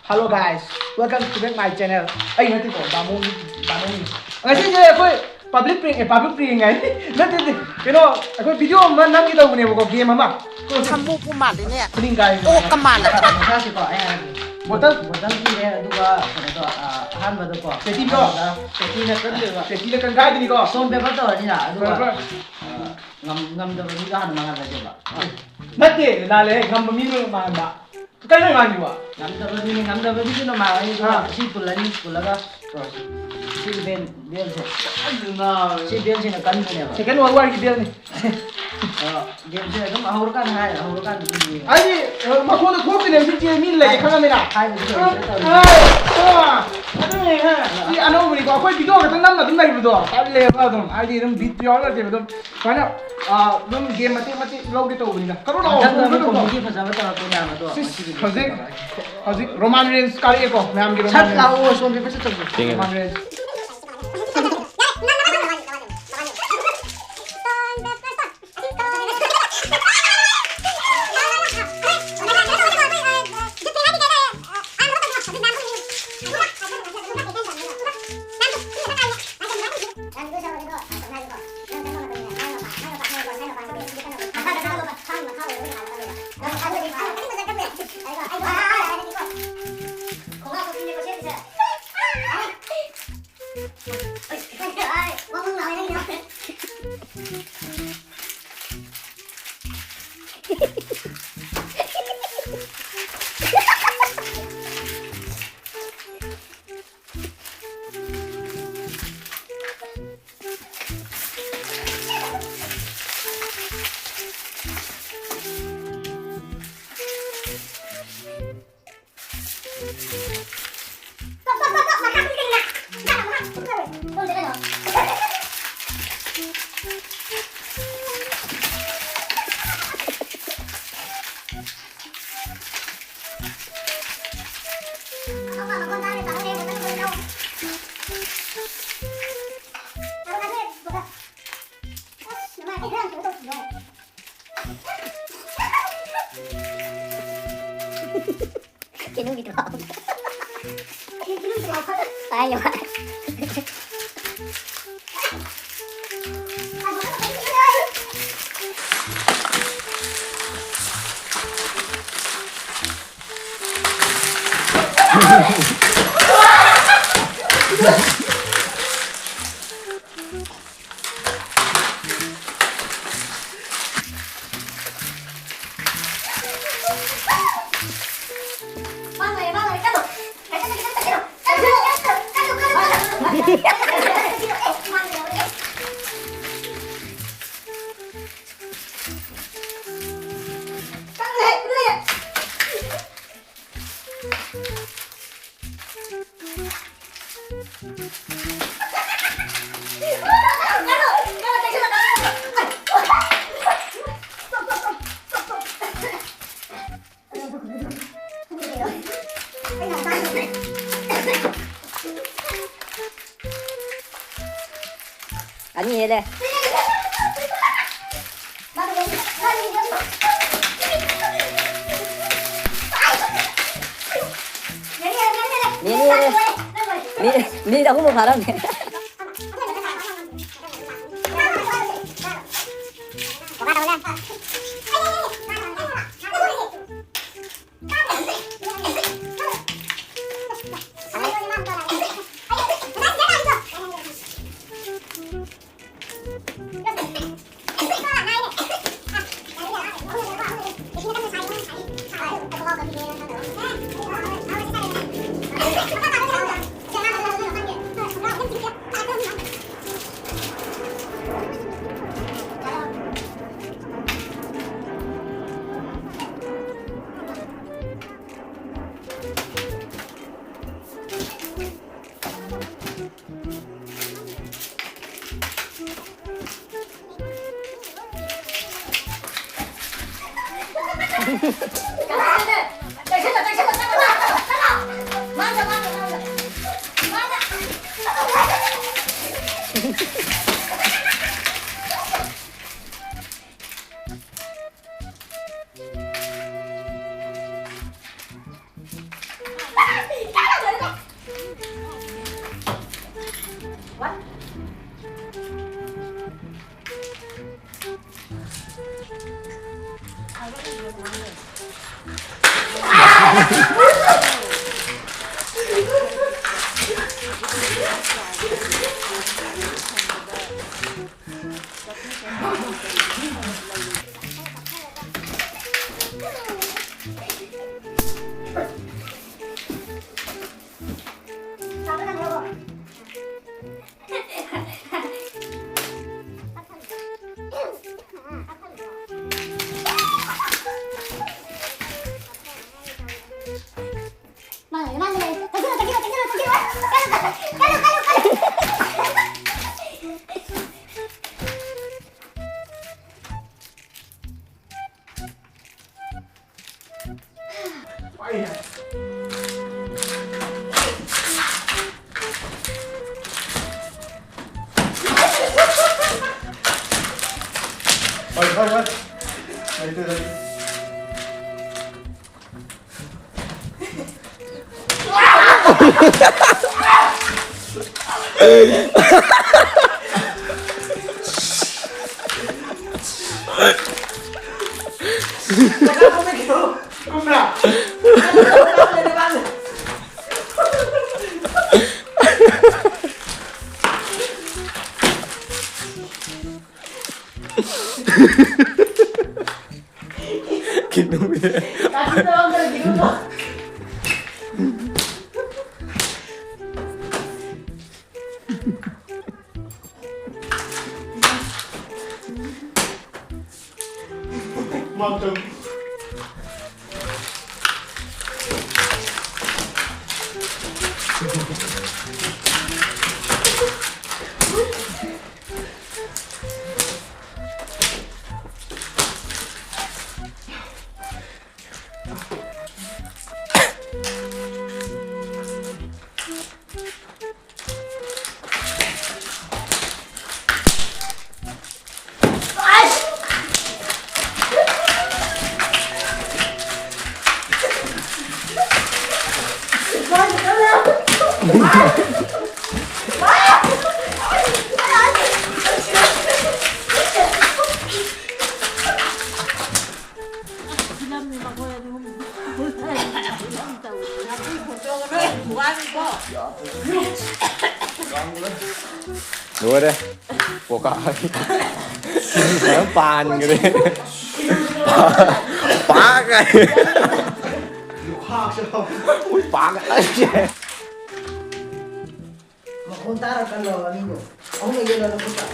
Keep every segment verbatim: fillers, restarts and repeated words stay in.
Hello guys, welcome to back my channel. ꯑꯩ ꯅꯠꯇꯦꯀꯣ, ꯕꯥꯃꯣꯟ, ꯕꯥꯃꯣꯟꯅꯤ꯫ ꯉꯁꯤꯁꯦ ꯑꯩꯈꯣꯏ public prank, ꯑꯦ, public prank ꯍꯥꯏ꯫ ꯅꯠꯇꯦ, ꯅꯠꯇꯦ, ꯀꯩꯅꯣ, ꯑꯩꯈꯣꯏ video ꯑꯃ ꯅꯝꯒꯦ ꯇꯧꯕꯅꯦꯕꯀꯣ, game ꯑꯃ꯫ ꯁꯥꯃꯨꯕꯨ ꯃꯥꯜꯂꯤꯅꯦ꯫ ꯈꯨꯅꯤꯡ ꯀꯥꯏ꯫ ꯑꯣꯛꯀ ꯃꯥꯜꯂꯦ꯫ ꯃꯁꯥꯁꯦꯀꯣ, ꯑꯩ ꯍꯥꯏꯔꯒꯦ꯫ ꯕꯣꯇꯜ, ꯕꯣꯇꯜ ꯄꯤꯔꯦ, ꯑꯗꯨꯒ ꯀꯩꯅꯣꯗꯣ, ꯑ, ꯑꯍꯥꯟꯕꯗꯀꯣ, ꯄꯦꯇꯤꯗꯣ꯫ ꯑꯍꯥꯟꯕꯗ ꯄꯦꯇꯤꯅ ꯀꯟꯗꯣꯏꯕ꯫ ꯄꯦꯇꯤꯅ ꯀꯟꯒꯥꯏꯗꯣꯏꯅꯤꯀꯣ꯫ Stone paper ꯇꯧꯔꯅꯤꯅ, ꯑꯗꯨꯒ, ꯍꯣꯏ, ꯍꯣꯏ꯫ ꯑ, ꯉꯝ-, ꯉꯝꯗꯕ ꯃꯤꯗꯣ ꯍꯥꯟꯅ ꯃꯥꯡꯍꯜꯂꯁꯦꯕ꯫ ꯅꯠꯇꯦ, ꯂꯥꯜꯂꯦ, ꯉꯝꯕ ꯃꯤꯗꯣ ꯃꯥꯡꯍꯟꯕ꯫ ꯀꯩꯅꯣ ꯉꯥꯡꯉꯤꯕ? ꯉꯝꯗꯕ ꯃꯤꯅ, ꯉꯝꯗꯕ ꯃꯤꯗꯨꯅ ꯃꯥꯡꯉꯅꯤ, ꯑꯗꯨꯒ ꯑꯥ꯫ ꯁꯤ ꯄꯨꯜꯂꯅꯤ, ꯄꯨꯜꯂꯒ ꯁꯤ ꯕꯦꯜ, ꯕꯦꯜꯁꯦ꯫ ꯀꯟꯅ ꯁꯤ ꯕꯦꯜꯁꯤꯅ ꯀꯟꯕꯅꯦꯕ꯫ Second World War ꯒꯤ ꯕꯦꯜꯅꯤ꯫ ꯑ, ꯒꯦꯝꯁꯦ ꯑꯗꯨꯝ ꯍꯧꯔꯀꯥꯟꯗ ꯍꯥꯏ, ꯍꯧꯔꯀꯥꯟꯗ ꯑꯗꯨꯝ ꯌꯦꯡꯉꯦ꯫ ꯍꯥꯏꯗꯤ, ꯑ, ꯃꯈꯣꯟꯗꯣ ꯊꯣꯛꯇꯣꯏꯅꯦ ꯍꯧꯖꯤꯛꯇꯤ ꯃꯤꯅ ꯂꯩꯌꯦ ꯈꯪꯉꯃꯤꯅ꯫ ꯍꯥꯏꯕꯗꯤ ꯑ, ꯂꯣꯏꯔꯦ, ꯇꯧꯔꯦ꯫ ꯑ, ꯑ, ꯑꯗꯨꯅꯦ, ꯍꯥ꯫ ꯁꯤ ꯑꯅꯧꯕꯅꯤꯀꯣ, ꯑꯩꯈꯣꯏ video ꯈꯛꯇꯪ ꯅꯝꯃ ꯑꯗꯨꯝ ꯂꯩꯕꯗꯣ꯫ ꯇꯜꯂꯦꯕ ꯑꯗꯨꯝ, ꯍꯥꯏꯗꯤ ꯑꯗꯨꯝ ꯕꯤꯠ ꯌꯥꯎꯔꯛꯇꯦꯕ ꯑꯗꯨꯝ꯫ ꯁꯨꯃꯥꯏꯅ, ꯑ, ꯑꯗꯨꯝ ꯒꯦꯝ ꯃꯇꯦꯛ ꯃꯇꯦꯛ ꯂꯧꯒꯦ ꯇꯧꯕꯅꯤꯗ꯫ ꯀꯔꯣ ꯂꯥꯛꯑꯣ, ꯃꯊꯪꯗ ꯑꯃꯨꯛ ꯍꯣꯡꯕꯗ ꯀꯣ꯫ Comedy ꯐꯖꯕ ꯇꯧꯔꯛꯇꯣꯏꯅꯦ ꯍꯥꯏꯕꯗꯣ ꯁꯤꯁ, ꯉꯁꯤꯒꯤꯗꯤ ꯍꯧꯖꯤꯛ, ꯇꯧꯔꯛꯑꯒꯦ꯫ ꯍꯧꯖꯤꯛ Roman Reigns ꯀꯥꯔꯛꯑꯦꯀꯣ, ꯃꯌꯥꯝꯒꯤ ꯁꯠ Roman Reigns꯫ ꯂꯥꯛꯑꯣ, ꯁꯣꯝꯗ ꯐꯖ ꯇꯧꯁꯦ꯫ ꯊꯦꯡꯉꯦ꯫ Roman Reigns꯫ ꯀꯩꯅꯣꯒꯤꯗꯣ꯫ ꯑꯩ ꯌꯥꯝ ꯑꯅꯤ ꯍꯦꯜꯂꯦ꯫ ꯃꯤꯅꯤꯠ, ꯃꯤꯅꯤꯠ ꯑꯍꯨꯝ ꯐꯥꯔꯝꯃꯦ꯫ ꯍꯣꯏ, ꯍꯣꯏ, ꯍꯣꯏ꯫ ꯂꯩꯇꯦ, ꯂꯩꯇꯦ꯫ Kinumi. Bilang ni Magoy, ano mo? ꯂꯣꯏꯔꯦ꯫ ꯄꯣꯀꯥ ꯐꯖꯅ ꯄꯥꯟꯈ꯭ꯔꯦ꯫ ꯄꯥꯛ ꯍꯥꯏ꯫ ꯎꯏ, ꯄꯥꯛ ꯍꯥꯏ꯫ ꯃꯈꯣꯟ ꯇꯥꯔ ꯀꯜꯂꯣ ꯑꯅꯤꯗꯣ꯫ ꯑꯍꯨꯝ ꯂꯩꯌꯦ ꯅꯪ ꯈꯨꯠꯇ꯫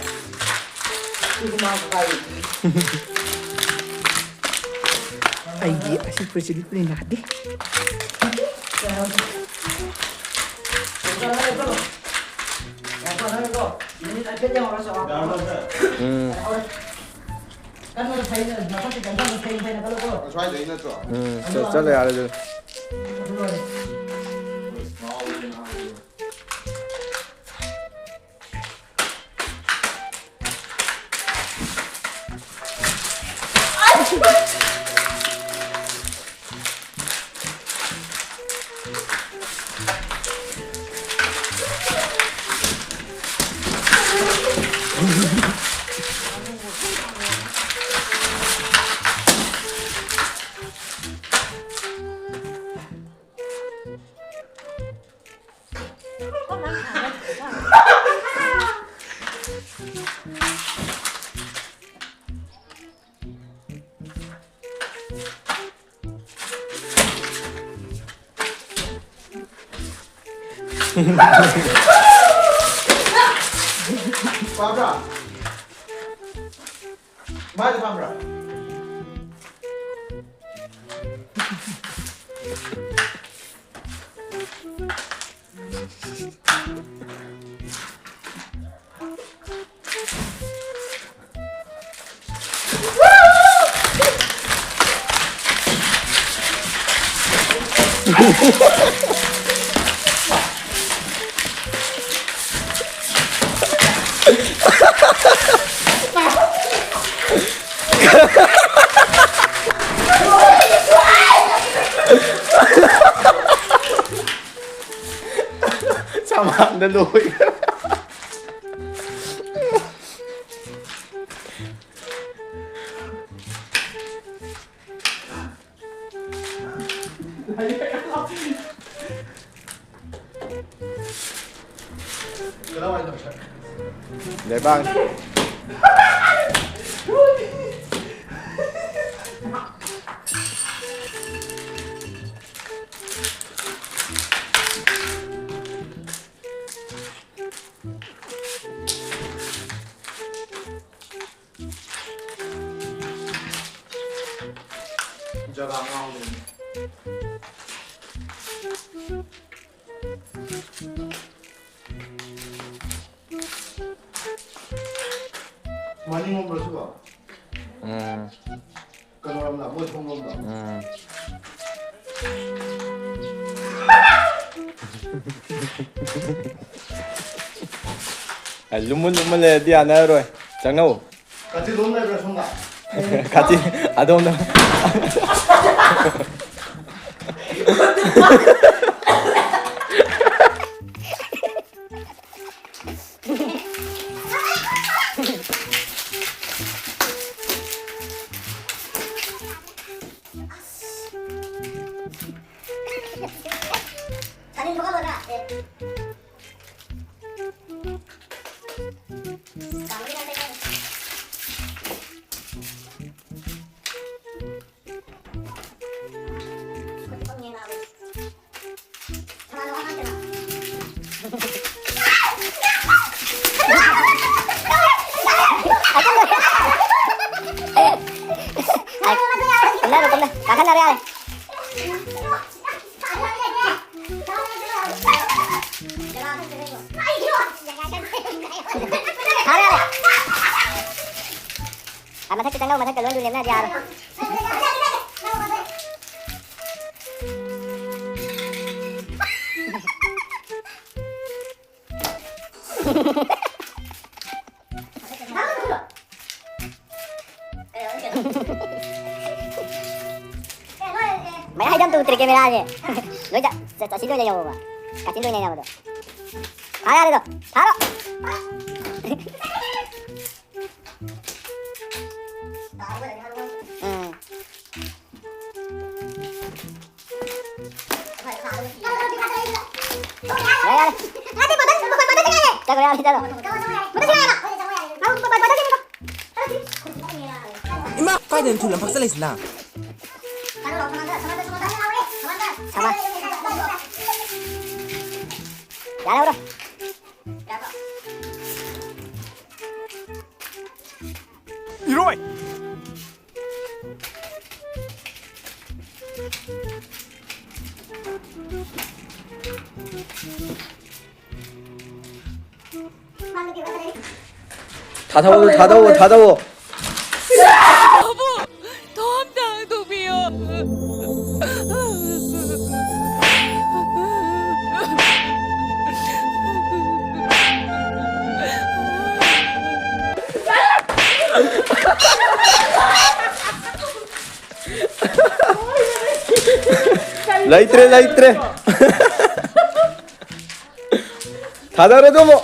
ꯁꯤꯁꯨ ꯃꯥ ꯀꯥꯏ꯫ ꯑꯩꯗꯤ ꯑꯁꯤ ꯐꯨꯔꯤꯠꯁꯦ ꯂꯤꯠꯄꯅ ꯌꯥꯗꯦ꯫ ꯀꯜꯂꯣ, ꯀꯜꯂꯣ꯫ ꯃꯤꯅꯤꯠ ꯍꯥꯏꯐꯦꯠ ꯌꯥꯎꯔꯁꯨ꯫ ꯎꯝ꯫ ꯀꯟꯕꯗꯣ ꯐꯩꯅ, ꯃꯊꯛꯀꯤ ꯀꯟꯕꯗꯣ ꯐꯩ, ꯐꯩꯅ ꯀꯜꯂꯣꯀꯣ꯫ ꯁ꯭ꯋꯥꯏꯗꯩ ꯅꯠꯇ꯭ꯔꯣ? ꯎꯝ, ꯆꯠ-, ꯆꯠꯂꯦ ꯌꯥꯔꯦ ꯑꯗꯨ꯫ ꯑꯗꯨ ꯂꯣꯏꯔꯦ꯫ ꯄꯥꯕ꯭ꯔꯥ? ꯃꯥꯏꯗ ꯄꯥꯕ꯭ꯔꯥ? ꯆꯃꯥꯡꯗ ꯂꯣꯏꯈ꯭ꯔꯦ꯫ ꯂꯩꯕꯥꯛ꯫ ꯖꯒꯥ ꯉꯥꯎꯔꯦꯅꯦ꯫ ꯃꯅꯤꯡꯂꯣꯝꯗ꯭ꯔꯣ ꯁꯤꯕꯣ? ꯎꯝ꯫ ꯀꯩꯅꯣꯔꯣꯝꯗ, ꯃꯣꯏ ꯊꯣꯡꯂꯣꯝꯗ꯫ ꯎꯝ꯫ ꯑꯦ, ꯂꯨꯝꯃ ꯂꯨꯝꯃ ꯂꯩꯔꯗꯤ ꯌꯥꯅꯔꯔꯣꯏ꯫ ꯆꯪꯅꯧ꯫ ꯀꯥꯆꯤꯟ ꯂꯣꯝ ꯂꯩꯕ꯭ꯔꯥ ꯁꯣꯝꯗ? ꯀꯥꯆꯤꯟ ꯑꯗꯣꯝꯗ꯫ ꯀꯥꯈꯠꯅꯔꯦ ꯌꯥꯔꯦ꯫ ꯌꯥꯔꯦ, ꯌꯥꯔꯦ꯫ ꯑꯥ, ꯃꯊꯛꯇ ꯆꯪꯉꯧ, ꯃꯊꯛꯇ ꯂꯣꯏ ꯂꯦꯞꯅꯔꯗꯤ ꯌꯥꯔꯣꯏ꯫ ꯃꯌꯥꯏꯗ ꯑꯝꯇ ꯎꯠꯇ꯭ꯔꯦ ꯀꯦꯃꯦꯔꯥꯁꯦ꯫ ꯂꯣꯏ ꯆ-, ꯆ-, ꯆꯠꯁꯤ ꯂꯣꯏ ꯂꯩꯍꯧꯕ꯫ ꯀꯥꯆꯤꯟ ꯂꯣꯏ ꯂꯩꯅꯕꯗꯣ꯫ ꯐꯥꯔꯦ, ꯌꯥꯔꯦꯗꯣ꯫ ꯐꯥꯔꯣ꯫ ꯎꯝ꯫ ꯌꯥꯔꯦ, ꯌꯥꯔꯦ꯫ ꯆꯠꯈ꯭ꯔꯣ, ꯌꯥꯔꯦ, ꯆꯠꯂꯣ꯫ ꯏꯃꯥ, ꯀꯥꯏꯗꯅꯣ ꯊꯨꯜ ꯑꯃ ꯐꯛꯆꯜꯂꯛꯏꯁꯤꯅ? ꯁꯃꯥ꯫ ꯌꯥꯔꯦ, ꯍꯧꯔꯣ꯫ ꯏꯔꯣꯏ! ꯊꯥꯗꯧ, ꯊꯥꯗꯧ, ꯊꯥꯗꯧ꯫ ꯊꯣꯝꯗ ꯍꯥꯡꯗꯣꯛꯄꯤꯌꯣ꯫ ꯂꯩꯇ꯭ꯔꯦ, ꯂꯩꯇ꯭ꯔꯦ꯫ ꯊꯥꯗꯔꯣ ꯑꯗꯨ ꯑꯃꯨꯛ꯫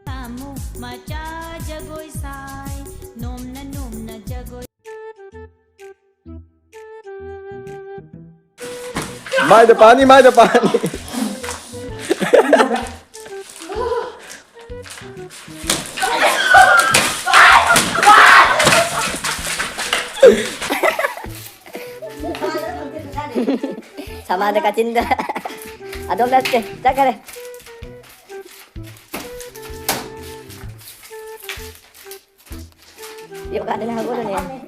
ꯇꯥꯃꯨ ꯃꯆꯥ ꯖꯒꯣꯏ ꯁꯥꯏ, ꯅꯣꯝꯅ ꯅꯣꯝꯅ ꯖꯒꯣꯏ꯫ ꯃꯥꯏꯗ ꯄꯥꯅꯤ, ꯃꯥꯏꯗ ꯄꯥꯅꯤ꯫ ꯁꯃꯥꯟꯗ ꯀꯥꯆꯤꯟꯗ꯫ ꯑꯗꯣꯝ ꯅꯠꯇꯦ, ꯆꯠꯈꯔꯦ꯫ ꯌꯣꯒꯥꯗꯅ ꯍꯧꯒꯠꯂꯨꯅꯦ꯫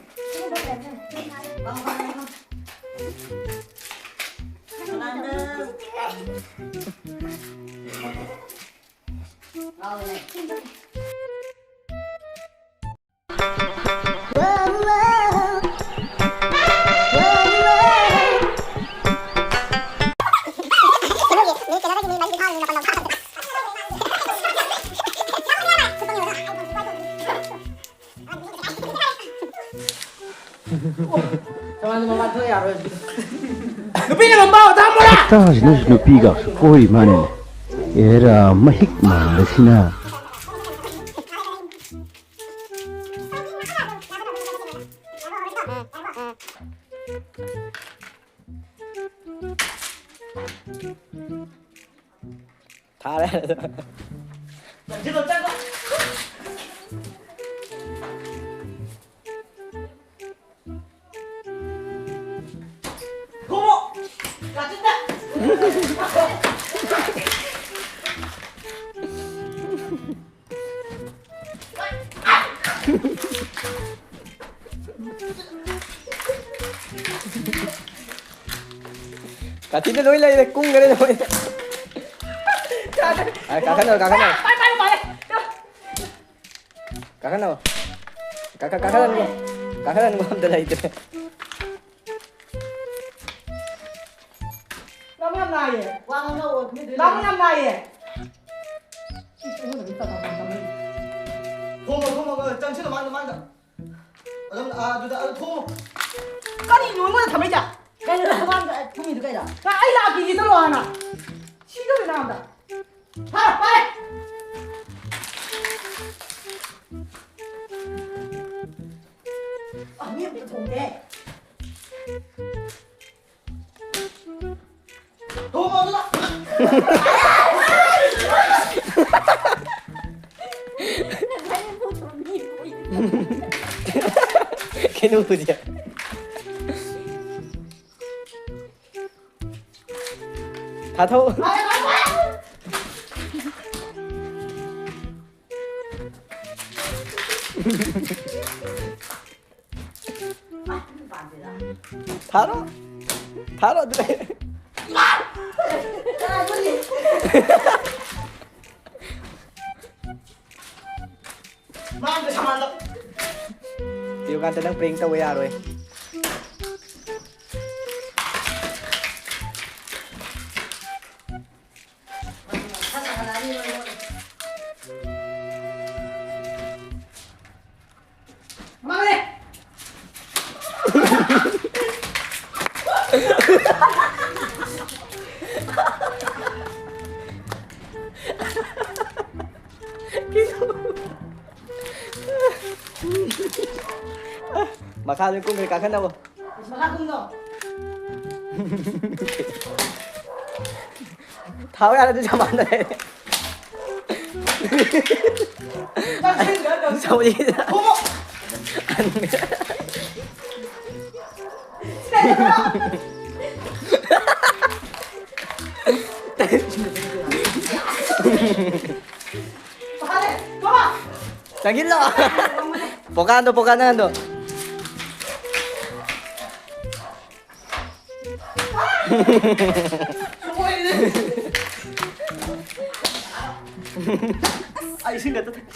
ꯅꯨꯄꯤꯅ ꯉꯝꯕ ꯇꯥꯃꯣꯔꯥ? ꯍꯞꯇꯥꯁꯤꯗ ꯅꯨꯄꯤꯒ ꯀꯣꯏꯔꯤ ꯃꯥꯅꯤꯅꯦ꯫ ꯑꯦꯔꯥ, ꯃꯍꯤꯛ ꯃꯥꯟꯕꯁꯤꯅ꯫ ꯊꯥꯔꯦ꯫ ꯊꯣꯡꯉꯣ! ꯀꯥꯆꯤꯟꯗ! ꯀꯥꯆꯤꯟꯗ ꯂꯣꯏ ꯂꯩꯔꯦ, ꯀꯨꯝꯈꯔꯦ ꯂꯣꯏ꯫ ꯌꯥꯗ꯭ꯔꯦ꯫ ꯑ, ꯀꯥꯈꯠꯅꯔꯣ, ꯀꯥꯈꯠꯅꯔꯣ꯫ ꯄꯥꯏ, ꯄꯥꯏ, ꯄꯥꯏ꯫ ꯀꯥꯈꯠꯅꯔꯣ꯫ ꯀꯥꯈꯠ-, ꯀꯥꯈꯠꯍꯟꯒꯣ꯫ ꯀꯥꯈꯠꯍꯟꯒꯣ ꯑꯝꯇ ꯂꯩꯇ꯭ꯔꯦ꯫ ꯂꯥꯎ ꯌꯥꯝ ꯅꯥꯏꯌꯦ꯫ ꯋꯥ ꯉꯥꯡꯅꯧꯑꯣ, ꯇꯨꯃꯤꯟ ꯇꯨꯃꯤꯟ ꯂꯥꯎ ꯂꯩꯌꯨ꯫ ꯌꯥꯝ ꯅꯥꯏꯌꯦ꯫ ꯊꯣꯡꯉꯣ, ꯊꯣꯡꯉꯣ, ꯆꯪꯁꯤꯜꯂꯣ, ꯃꯥꯡꯗ, ꯃꯥꯡꯗ꯫ ꯑꯗꯨꯝ, ꯑꯥ, ꯑꯗꯨꯗ, ꯑꯗꯨ ꯊꯣꯡꯉꯣ꯫ ꯀꯔꯤꯅꯣ ꯑꯩꯉꯣꯟꯗ ꯊꯝꯃꯛꯏꯁꯦ? ꯀꯩꯅꯣ ꯃꯥꯡꯗ ꯊꯝꯃꯤꯗꯣ ꯀꯩꯅꯣ? ꯅꯪ ꯑꯩ ꯂꯥꯛꯈꯤꯒꯦ ꯆꯠꯂꯣ ꯍꯥꯟꯅ꯫ ꯁꯤꯗꯧꯔꯦ ꯅꯉꯣꯟꯗ꯫ ꯐꯔꯦ, ꯐꯔꯦ꯫ ꯑ, ꯃꯤ ꯑꯝꯇ ꯊꯣꯡꯗꯦ꯫ ꯊꯣꯡꯉꯣ ꯑꯗꯨꯗ꯫ ꯉꯁꯥꯏ ꯄꯣꯠꯇꯣ ꯃꯤ ꯄꯣꯛꯏ꯫ ꯀꯩꯅꯣ ꯍꯧꯖꯤꯛ? ꯊꯥꯊꯧ꯫ ꯊꯥꯔꯣ꯫ ꯊꯥꯔꯣ ꯑꯗꯨꯗ꯫ ꯃꯥꯡꯗ ꯁꯃꯥꯟꯗ꯫ ꯗꯤꯌꯨꯀꯥꯟꯇ, ꯅꯪ prank ꯇꯧꯕ ꯌꯥꯔꯣꯏ꯫ ꯃꯥꯡꯉꯦ꯫ ꯃꯈꯥꯗ ꯀꯨꯝꯈ꯭ꯔꯦ, ꯀꯥꯈꯠꯅꯕ꯫ ꯃꯈꯥ ꯀꯨꯝꯗꯣ꯫ ꯊꯥꯎ ꯌꯥꯔꯗꯤ ꯆꯞ ꯃꯥꯟꯅꯔꯦ꯫ ꯆꯥꯛ ꯁꯦꯝꯗ꯭ꯔꯥ ꯇꯧꯔꯤ? ꯁꯧꯔꯤꯗ꯫ ꯈꯣꯡꯉꯣ꯫ ꯐꯔꯦ, ꯊꯣꯛꯂꯛꯑꯣ꯫ ꯆꯪꯁꯤꯜꯂꯣ꯫ ꯄꯣꯀꯥꯟꯗꯣ, ꯄꯣꯀꯥꯟꯗꯣ꯫ ꯑꯩ ꯏꯁꯤꯡ ꯈꯛꯇ ꯊꯛ-,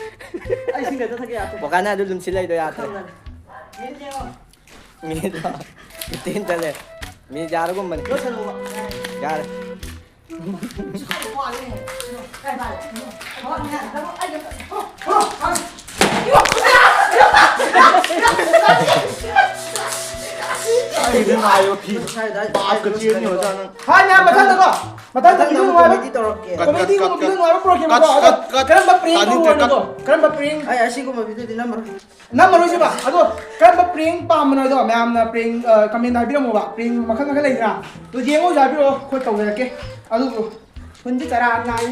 ꯑꯩ ꯏꯁꯤꯡ ꯈꯛꯇ ꯊꯛꯀꯦ, ꯌꯥꯗ꯭ꯔꯦ꯫ ꯄꯣꯀꯥꯟꯅ ꯑꯗꯨ ꯂꯨꯝꯁꯤꯜ ꯂꯩꯗꯣ ꯌꯥꯗ꯭ꯔꯦ꯫ ꯈꯪꯉꯦ꯫ ꯃꯤꯅꯤꯠ ꯌꯦꯡꯉꯣ꯫ ꯃꯤꯅꯤꯠ ꯂꯣ? ꯐꯤꯐꯇꯤꯟ ꯆꯠꯂꯦ꯫ ꯃꯤꯅꯤꯠ ꯌꯥꯔꯒꯨꯝꯕꯅꯤ꯫ ꯂꯣꯏꯁꯜꯂꯣꯕ꯫ ꯌꯥꯔꯦ꯫ ꯋꯥꯠꯂꯦ꯫ ꯀꯥꯏ ꯃꯥꯜꯂꯦ? ꯑꯩꯗꯤ ꯉꯥꯏꯌꯣ, ꯐꯤ꯫ ꯄꯥꯞꯀ ꯆꯦꯟꯅꯤ ꯑꯣꯖꯥ ꯅꯪ꯫ ꯍꯥꯏꯅꯦ, ꯃꯊꯪꯗꯀꯣ꯫ ꯃꯊꯪꯗ ꯃꯊꯪꯗ video ꯑꯃꯨꯛ ꯅꯨꯡꯉꯥꯏꯕ, comedy ꯇꯧꯔꯛꯀꯦ꯫ Comedy ꯀꯠ, ꯀꯠ, ꯒꯨꯝꯕ video ꯀꯠ, ꯅꯨꯡꯉꯥꯏꯕ program ꯀꯠ, ꯀꯣ꯫ ꯑꯗꯣ ꯀꯠ, ꯀꯠ꯫ ꯀꯔꯝꯕ prank ꯇꯥꯅꯤꯡꯗ꯭ꯔꯦ, ꯇꯧꯕꯅꯣ? ꯀꯠ꯫ ꯀꯔꯝꯕ prank? ꯑꯩ ꯑꯁꯤꯒꯨꯝꯕ video ꯗꯤ ꯅꯝꯃꯔꯣꯏ꯫ ꯅꯝꯃꯔꯣꯏꯁꯤꯕ꯫ ꯑꯗꯣ ꯀꯔꯝꯕ prank ꯄꯥꯝꯕꯅꯣ ꯍꯥꯏꯗꯣ ꯃꯌꯥꯝꯅ prank, ꯑ, comment ꯍꯥꯏꯕꯤꯔꯝꯃꯣꯕ꯫ Prank ꯃꯈꯜ ꯃꯈꯜ ꯂꯩꯗꯅ꯫ ꯑꯗꯣ ꯌꯦꯡꯉꯣꯁꯨ ꯍꯥꯏꯕꯤꯔꯛꯑꯣ, ꯑꯩꯈꯣꯏ ꯇꯧꯖꯔꯛꯀꯦ꯫ ꯑꯗꯨꯕꯨ ꯍꯨꯟꯗꯤ ꯆꯔꯥ ꯅꯥꯏ꯫